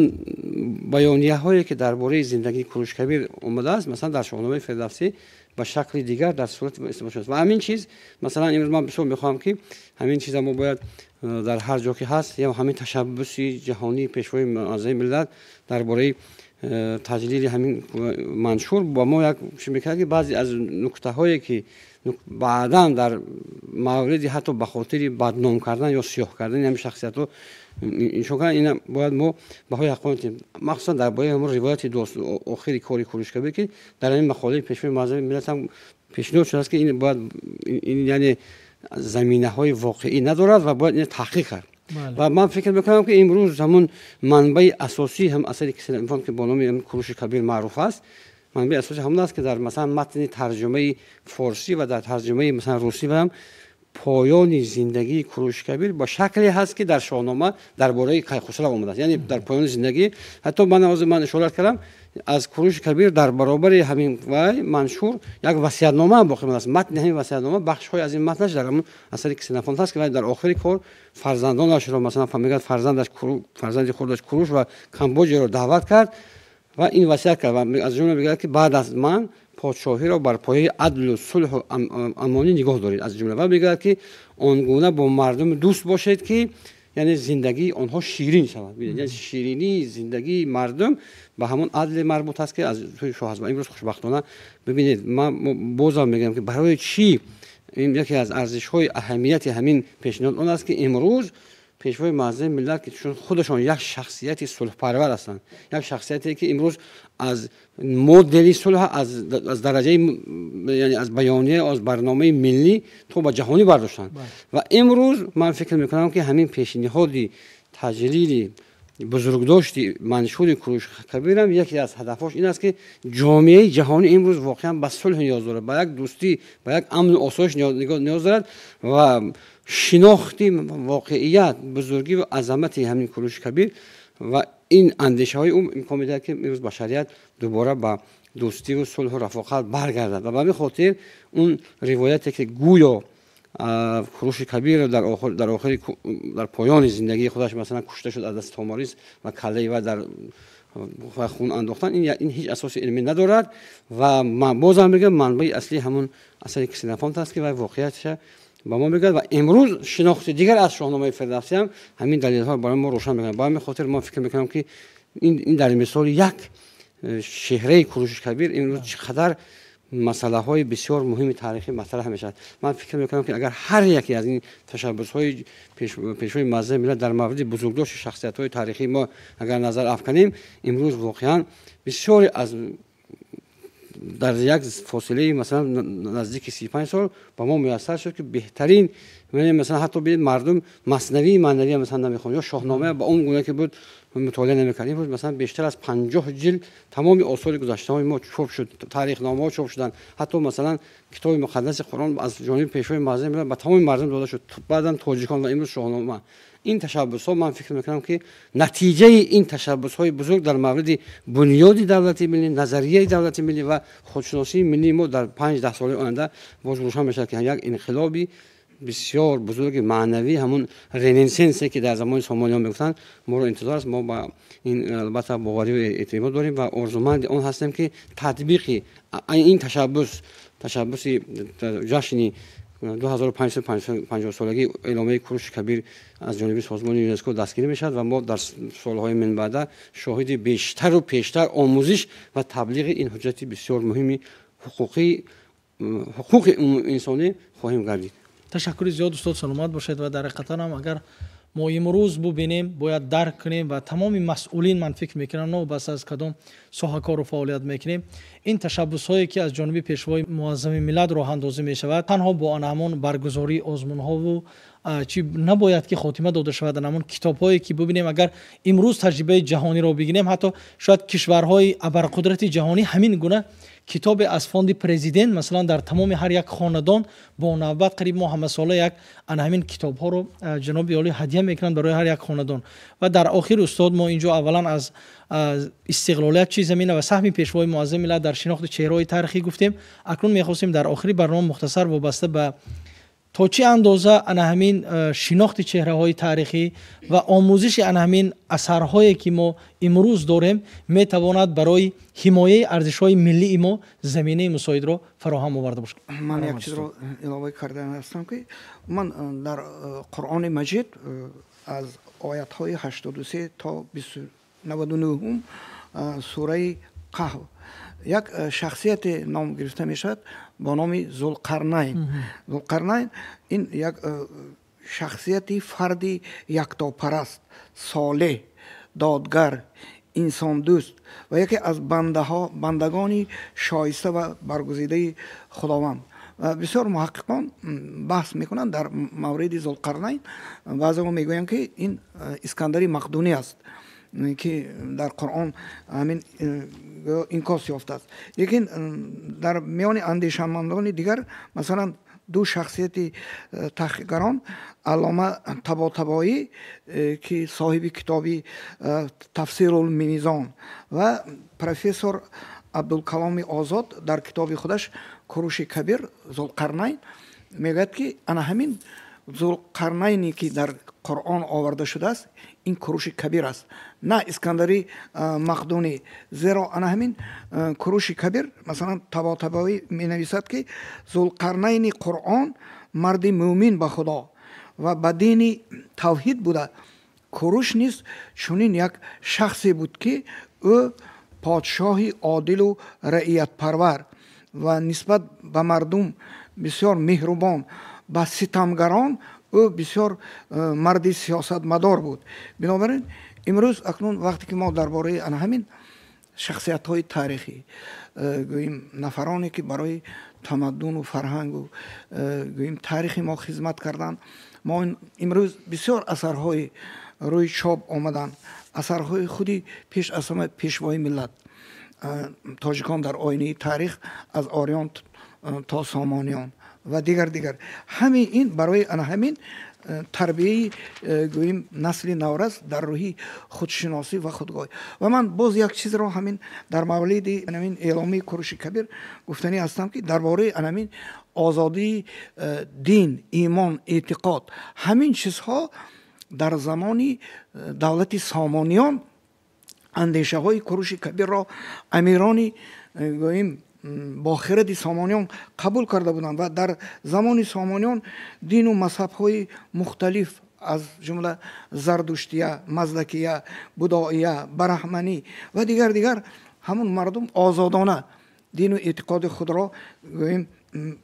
Speaker 3: баёнияҳое, ки дар бораи зиндагии Куруши Кабир омадааст, масалан дар шоҳномаи Фирдавсӣ ба шакли дигар дар сурат истифода шудааст. Ва ҳамин чиз, масалан имрӯз ман бисёр мехоҳам, ки ҳамин чиза мо бояд дар ҳар ҷо ки ҳаст, ё ҳамин ташаббуси ҷаҳонии пешвои муаззами миллат дар бораи таҷлили ҳамин маншур ба мо як чӣ мекард, ки баъзе аз нуктаҳое, ки баъдан дар мавриди ҳатто ба хотири бадном кардан ё сиёҳ кардани ҳамин шахсиятҳо иншо кардан, ина бояд мо баҳои ҳаққонӣ диҳем, махсусан дар бораи ҳамон ривояти охири кори Куруши Кабир, ки дар ҳамин мақолаи пешвои муаззами миллат ҳам пешниҳод шудааст, ки ин бояд ин яъне заминаҳои воқеӣ надорад ва бояд ин таҳқиқ кард. Ва ман фикр мекунам, ки имрӯз ҳамон манбаи асосӣ ҳам асари Ксенофонт, ки бо номи Куруши Кабир маъруф аст, манбаи асосӣ ҳамон аст, ки дар масалан матни тарҷумаи форсӣ ва дар тарҷумаи масалан русӣ ҳам поёни зиндагии Куруши Кабир ба шакле ҳаст, ки дар шоҳнома дар бораи Кайхусрав омадааст. Яъне дар поёни зиндагӣ ҳатто ман ҳозир ман ишорат кардам, аз Куруши Кабир дар баробари ҳамин вай маншур як васиятнома ҳам боқӣ мондааст. Матни ҳамин васиятнома, бахшҳои аз ин матнаш дар ҳамон асари Ксенофонт ҳаст, ки вай дар охири кор фарзандонашро, масалан мегӯяд, фарзандаш, фарзанди хурдаш Куруш ва Камбоҷиро даъват кард ва ин васият кард ва аз ҷумла мегӯяд, ки баъд аз ман подшоҳиро бар пояи адлу сулҳу амонӣ нигоҳ доред, аз ҷумла ва мегӯяд, ки он гуна бо мардум дӯст бошед, ки яъне зиндагии онҳо ширин шавад. Яъне ширинии зиндагии мардум ба ҳамон адле марбут аст, ки аз сӯи шоҳ аст. Ва имрӯз хушбахтона бибинед, ман бозам мегӯям, ки барои чӣ Ин яке аз арзишҳои аҳамияти ҳамин пешниҳод он аст, ки имрӯз пешвои муаззами миллат, ки чун худашон як шахсияти сулҳпарвар ҳастанд, як шахсияте ки имрӯз аз модели сулҳ, аз дараҷаи, яъне аз баёния, аз барномаи миллӣ то ба ҷаҳонӣ бардоштанд. Ва имрӯз ман фикр мекунам, ки ҳамин пешниҳоди таҷлили бузургдошти маншури Куруши Кабирам яке аз ҳадафҳош ин аст, ки ҷомеаи ҷаҳонӣ имрӯз воқеан ба сулҳ ниёз дорад, ба як дӯстӣ, ба як амну осоиш ниёз дорад ва шинохти воқеият, бузургӣ ва азамати ҳамин Куруши Кабир ва ин андешаҳои ӯ имкон медиҳад, ки имрӯз башарият дубора ба дӯстиву сулҳу рафоқат баргардад. Ва ба ҳамин хотир он ривояте, ки гӯё Куруши Кабир дар охири, дар поёни зиндагии худаш, масалан, кушта шуд аз дасти Томарис ва каллаи вай дар хун андохтан, ин ҳеҷ асоси илмӣ надорад. Ва бозам мегӯям, манбаи аслӣ ҳамун асари Ксенофонт аст, ки вай воқеиятша ба мо мегӯяд. Ва имрӯз шинохти дигар аз Шоҳномаи Фирдавсӣ ҳам ҳамин далелҳо барои мо рӯшан мекунад. Ба ҳамин хотир ман фикр мекунам, ки ин дар мисоли як чеҳраи Куруши Кабир имрӯз чӣ қадар масъалаҳои бисёр муҳими таърихӣ матраҳ мешавад. Ман фикр мекунам, ки агар ҳар яке аз ин ташаббусҳои пешвои муаззами миллат дар мавриди бузургдошти шахсиятҳои таърихии мо агар назар афканем, имрӯз воқеан бисёре аз дар як фосилаи, масалан, наздики 35 сол ба мо муяссар шуд, ки беҳтарин, масалан, ҳатто бинед, мардум Маснавии маънавия, масалан, намехонд ё Шоҳнома ба он гуна ки буд мутолиа намекард. Имрӯз, масалан, бештар аз 50 ҷилд тамоми осори гузаштаҳои мо чоп шуд, таърихномаҳо чоп шуданд, ҳатто, масалан, китоби муқаддаси Қуръон аз ҷониби пешвои муаззами миллат ба тамоми мардум дода шуд, баъдан тоҷикон ва имрӯз Шоҳнома. Ин ташаббусҳо, ман фикр мекунам, ки натиҷаи ин ташаббусҳои бузург дар мавриди бунёди давлати миллӣ, назарияи давлати миллӣ ва худшиносии миллии мо дар 5-10 соли оянда боз рӯшан мешавад, ки як инқилоби бисёр бузурги маънавӣ, ҳамун ренессенсе, ки дар замони Сомониён мегуфтанд, моро интизор аст. Мо ба ин албатта боварӣ эътимод дорем ва орзуманди он ҳастем, ки татбиқи ин ташаббус, ташаббуси ҷашни 2550 солагии эъломияи Куруши Кабир аз ҷониби созмони ЮНЕСКО дастгирӣ мешавад ва мо дар солҳои минбаъда шоҳиди бештару пештар омӯзиш ва таблиғи ин ҳуҷҷати бисёр муҳими ҳуқуқи инсонӣ хоҳем гардид.
Speaker 1: Ташаккури зиёд, устод, саломат бошед. Ва дар ҳақиқатан ҳам агар мо имрӯз бубинем, бояд дарк кунем ва тамоми масъулин, ман фикр мекунам, новобаста аз кадом соҳа кору фаъолият мекунем, ин ташаббусҳое, ки аз ҷониби пешвои муаззами миллат роҳандозӣ мешавад, танҳо бо ана ҳамон баргузории озмунҳову чӣ набояд ки хотима дода шавад. Ана ҳамон китобҳое, ки бубинем, агар имрӯз таҷрибаи ҷаҳониро бигирем, ҳатто шояд кишварҳои абарқудрати ҷаҳонӣ ҳамин гуна китобе аз фонди президент, масалан, дар тамоми ҳар як хонадон бо навбат қариб мо ҳамасола як ана ҳамин китобҳоро ҷаноби олӣ ҳадя мекунанд барои ҳар як хонадон. Ва дар охир, устод, мо инҷо аввалан аз истиқлолият, чӣ замина ва саҳми пешвои муаззами миллат дар шинохти чеҳраҳои таърихӣ гуфтем. Акнун мехостем дар охири барнома мухтасар вобаста ба то чӣ андоза ана ҳамин шинохти чеҳраҳои таърихӣ ва омӯзиши ана ҳамин асарҳое, ки мо имрӯз дорем, метавонад барои ҳимояи арзишҳои миллии мо заминаи мусоидро фароҳам оварда бошад.
Speaker 2: Ман як чизро илова кардан ҳастам, ки ман дар Қуръони Маҷид аз оятҳои 83 то 99 сураи Қаҳв як шахсияте ном гирифта мешавад бо номи Зулқарнайн. Зулқарнайн ин як шахсияти фарди яктопараст, солеҳ, додгар, инсондӯст ва яке аз бандагони шоиста ва баргузидаи Худованд. Бисёр муҳаққиқон баҳс мекунанд дар мавриди Зулқарнайн. Баъзеҳо мегӯянд, ки ин Искандари Мақдунӣ аст, ки дар Қуръон ҳамин инъикос ёфтааст. Лекин дар миёни андешамандони дигар, масалан, ду шахсияти таҳқиқгарон, аллома Таботабоӣ, ки соҳиби китоби Тафсирулмизон, ва профессор Абдулкаломи Озод дар китоби худаш «Куруши Кабир Зулқарнайн» мегӯяд, ки ана ҳамин Зулқарнайне, ки дар Қуръон оварда шудааст, ин Куруши Кабир аст, на Искандари Мақдунӣ. Зеро ана ҳамин Куруши Кабир, масалан, Таботабоӣ менависад, ки Зулқарнайни Қуръон марди мӯмин ба Худо ва ба дини тавҳид буда. Куруш низ чунин як шахсе буд, ки ӯ подшоҳи одилу раиятпарвар ва нисбат ба мардум бисёр меҳрубон, ба ситамгарон ӯ бисёр марди сиёсатмадор буд. Бинобар ин имрӯз акнун вақте ки мо дар бораи ана ҳамин шахсиятҳои таърихӣ гӯем, нафароне ки барои тамаддуну фарҳангу гӯем таърихи мо хизмат карданд, мо имрӯз бисёр асарҳои рӯи чоп омаданд, асарҳои худи пеш аз ҳама пешвои миллат тоҷикон дар оинаи таърих аз ориён то сомониён ва дигар дигар. Ҳамин ин барои ана ҳамин тарбияи гӯем насли наврас дар рӯҳи худшиносӣ ва худгоҳӣ. Ва ман боз як чизро ҳамин дар мавриди ҳамин эъломияи Куруши Кабир гуфтанӣ ҳастам, ки дар бораи ҳамин озодии дин, имон, эътиқод, ҳамин чизҳо дар замони давлати Сомониён андешаҳои Куруши Кабирро амирони гӯем бо хиради Сомониён қабул карда буданд ва дар замони Сомониён дину мазҳабҳои мухталиф аз ҷумла зардуштия, маздакия, будоия, бараҳманӣ ва дигар дигар ҳамун мардум озодона дину эътиқоди худро гӯем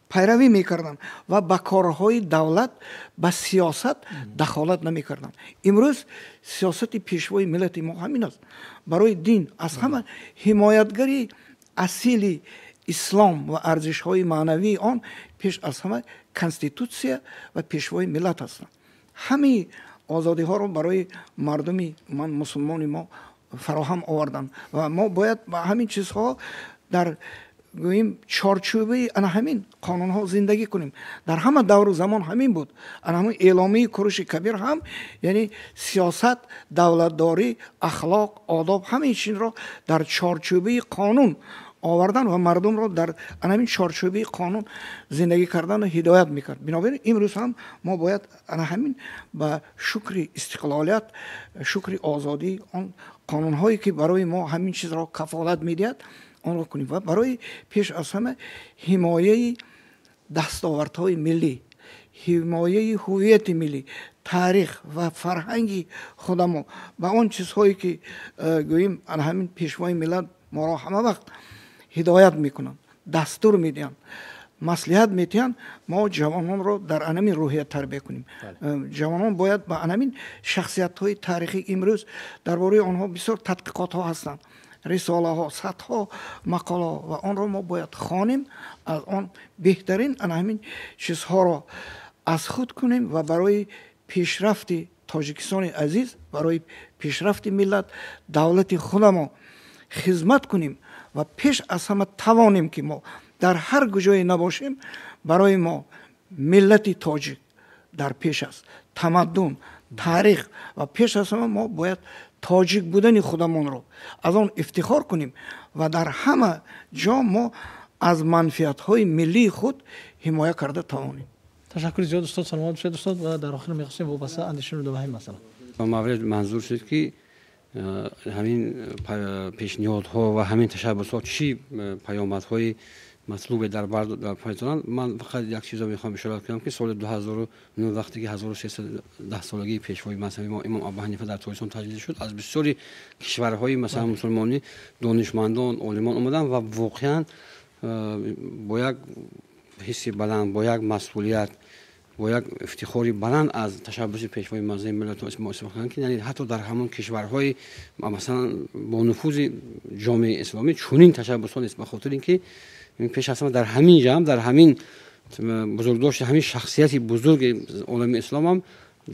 Speaker 2: пайравӣ мекарданд ва ба корҳои давлат, ба сиёсат дахолат намекарданд. Имрӯз сиёсати пешвои миллати мо ҳамин аст. Барои дин аз ҳама ҳимоятгари асили ислом ва арзишҳои маънавии он пеш аз ҳама конститутсия ва пешвои миллат ҳастанд. Ҳамаи озодиҳоро барои мардуми ман мусулмони мо фароҳам оварданд ва мо бояд ба ҳамин чизҳо дар гӯем чорчӯбаи ана ҳамин қонунҳо зиндагӣ кунем. Дар ҳама давру замон ҳамин буд. Ана ҳамин эъломияи Куруши Кабир ҳам яъне сиёсат, давлатдорӣ, ахлоқ, одоб ҳамаи чизро дар чорчӯбаи қонун овардан ва мардумро дар ана ҳамин чорчӯбаи қонун зиндагӣ карданро ҳидоят мекард. Бинобар ин имрӯз ҳам мо бояд ана ҳамин ба шукри истиқлолият, шукри озодӣ, он қонунҳое ки барои мо ҳамин чизро кафолат медиҳад онро кунем ва барои пеш аз ҳама ҳимояи дастовардҳои миллӣ, ҳимояи ҳувияти миллӣ, таърих ва фарҳанги худамо ба он чизҳое ки гӯем ана ҳамин пешвои миллат моро ҳама вақт ҳидоят мекунанд, дастур медиҳанд, маслиҳат медиҳанд, мо ҷавононро дар анамин рӯҳия тарбия кунем. Ҷавонон бояд ба анамин шахсиятҳои таърихӣ имрӯз дар бораи онҳо бисёр тадқиқотҳо ҳастанд, рисолаҳо, садҳо мақолаҳо ва онро мо бояд хонем, аз он беҳтарин ана ҳамин чизҳоро аз худ кунем ва барои пешрафти Тоҷикистони азиз, барои пешрафти миллат, давлати худамо хизмат кунем ва пеш аз ҳама тавонем ки мо дар ҳар куҷое набошем, барои мо миллати тоҷик дар пеш аст, тамаддун, таърих ва пеш аз ҳама мо бояд тоҷик будани худамонро аз он ифтихор кунем ва дар ҳама ҷо мо аз манфиатҳои миллии худ ҳимоя карда тавонем.
Speaker 1: Ташаккури зиёд устод, саломат бошед устод. Ва дар охир мехостем вобаста андешаи ба ҳамин масъала.
Speaker 3: Ба маврид манзур шуд ки ҳамин пешниҳодҳо ва ҳамин ташаббусҳо чӣ паёмадҳои матлубе дар бар доранд. Ман фақат як чизро мехоҳам ишора кунам ки соли 2009 вақте ки 1310 солагии пешвои мазҳаби мо имом Абу Ҳанифа дар Тоҷикистон таҷлил шуд, аз бисёри кишварҳои масалан мусулмонӣ донишмандон, олимон омаданд ва воқеан бо як ҳисси баланд, бо як масъулият, бо як ифтихори баланд аз ташаббуси пешвои мазҳаби миллати мо истифода карданд, ки яъне ҳатто дар ҳамон кишварҳои масалан бо нуфузи ҷомеаи исломӣ чунин ташаббусҳо нест, ба хотири ин ки пеш аз ҳама дар ҳамин ҷамъ, дар ҳамин бузургдошти ҳамин шахсияти бузурги олами ислом ҳам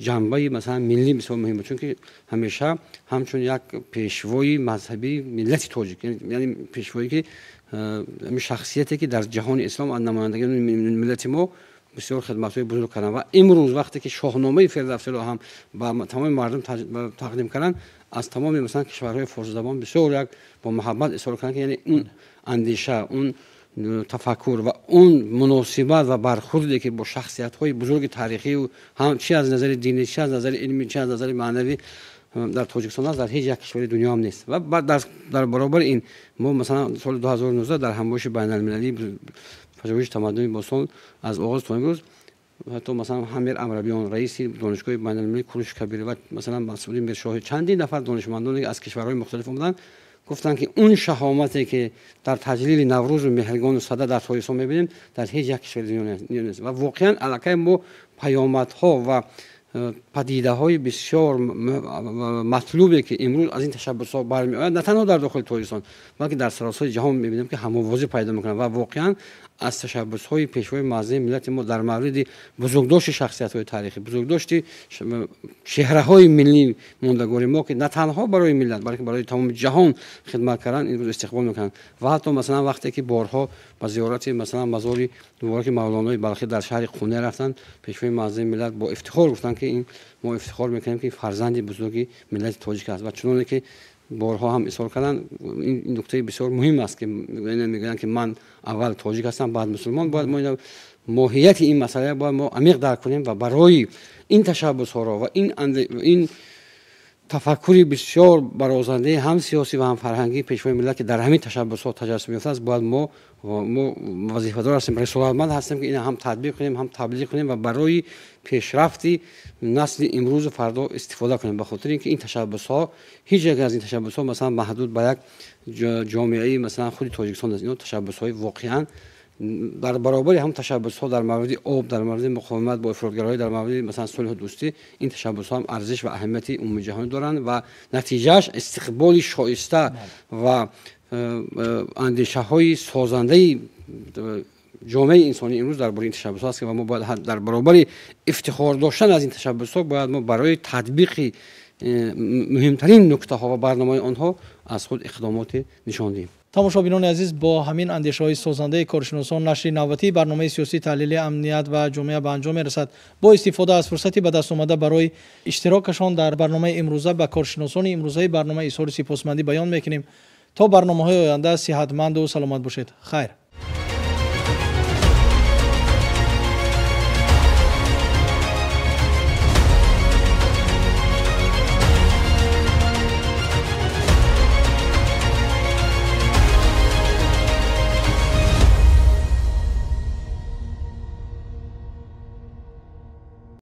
Speaker 3: ҷанбаи масалан миллӣ бисёр муҳим буд, чунки ҳамеша ҳамчун як пешвои мазҳабии миллати тоҷик, яъне пешвое ки ҳамин шахсияте ки дар ҷаҳони ислом аз намояндагони миллати мо бисёр хидматҳои бузург карданд. Ва имрӯз вақте ки шоҳномаи Фирдавсиро ҳам ба тамоми мардум тақдим карданд, аз тамоми масалан кишварҳои форсизабон бисёр як бо муҳаббат изҳор карданд, ки яъне он андеша, он тафаккур ва он муносибат ва бархурде ки бо шахсиятҳои бузурги таърихию ҳам чи аз назари динӣ, чи аз назари илмӣ, чи аз назари маънавӣ дар Тоҷикистон аст, дар ҳеҷ як кишвари дунё ҳам нест. Ва дар баробари ин мо масалан соли 2019 дар ҳамоиши байналмилалии пажӯҳиши тамаддуни бостон аз оғоз то имрӯз ҳатто масалан Ҳамир Амрабиён, раиси донишгоҳи байналмилалии Куруши Кабир ва масалан Масъуди Миршоҳӣ, чандин нафар донишмандоне аз кишварҳои мухталиф омаданд, Гуфтанд, ки он шаҳомате, ки дар таҷлили Наврӯзу Меҳргону Сада дар Тоҷикистон мебинем, дар ҳеҷ як кишвари дунё нест. Ва воқеан аллакай мо паёмадҳо ва падидаҳои бисёр матлубе, ки имрӯз аз ин ташаббусҳо бармеояд, на танҳо дар дохили Тоҷикистон, балки дар саросари ҷаҳон мебинем, ки ҳамовозӣ пайдо мекунанд. Ва воқеан аз ташаббусҳои пешвои муаззами миллати мо дар мавриди бузургдошти шахсиятҳои таърихӣ, бузургдошти чеҳраҳои миллии мондагори мо, ки на танҳо барои миллат, балки барои тамоми ҷаҳон хидмат карданд, имрӯз истиқбол мекунанд. Ва ҳатто, масалан, вақте ки борҳо ба зиёрати, масалан, мазори мубораки Мавлонои Балхӣ дар шаҳри Қуния рафтанд, пешвои муаззами миллат бо ифтихор гуфтанд, ки ин мо ифтихор мекунем, ки фарзанди бузурги миллати тоҷик аст. Ва чуноне ки борҳо ҳам изҳор карданд, ин нуктаи бисёр муҳим аст, ки мегӯянд, ки ман аввал тоҷик ҳастам, баъд мусулмон. Бояд мо моҳияти ин масъала бояд мо амиқ дарк кунем ва барои ин ташаббусҳоро ва ин тафаккури бисёр барозандаи ҳам сиёсӣ ва ҳам фарҳангии пешвои миллат, ки дар ҳамин ташаббусҳо таҷассум ёфтааст, бояд мо вазифадор ҳастем, рисолатманд ҳастем, ки ина ҳам татбиқ кунем, ҳам таблиғ кунем ва барои пешрафти насли имрӯзу фардо истифода кунем. Ба хотири ин ки ин ташаббусҳо, ҳеҷ яке аз ин ташаббусҳо, масалан, маҳдуд ба як ҷомеаи, масалан, худи Тоҷикистон нест. Ино ташаббусҳои воқеан дар баробари ҳам ташаббусҳо дар мавриди об, дар мавриди муқовимат бо ифротгароӣ, дар мавриди, масалан, сулҳу дӯстӣ, ин ташаббусҳо ҳам арзиш ва аҳамияти умумиҷаҳонӣ доранд ва натиҷааш истиқболи шоиста ва андешаҳои созандаи ҷомеаи инсонӣ имрӯз дар бораи ин ташаббусҳо аст, ки мо бояд дар баробари ифтихор доштан аз ин ташаббусҳо бояд мо барои татбиқи муҳимтарин нуктаҳо ва барномаи онҳо аз худ иқдомоте нишон диҳем.
Speaker 1: Тамошобинони азиз, бо ҳамин андешаҳои созандаи коршиносон нашри навбатии барномаи сиёсӣ таҳлили амният ва ҷомеа ба анҷом мерасад. Бо истифода аз фурсати ба даст омада барои иштирокашон дар барномаи имрӯза ба коршиносони имрӯзаи барнома изҳори сипосмандӣ баён мекунем. То барномаҳои оянда сиҳатманду саломат бошед. Хайр.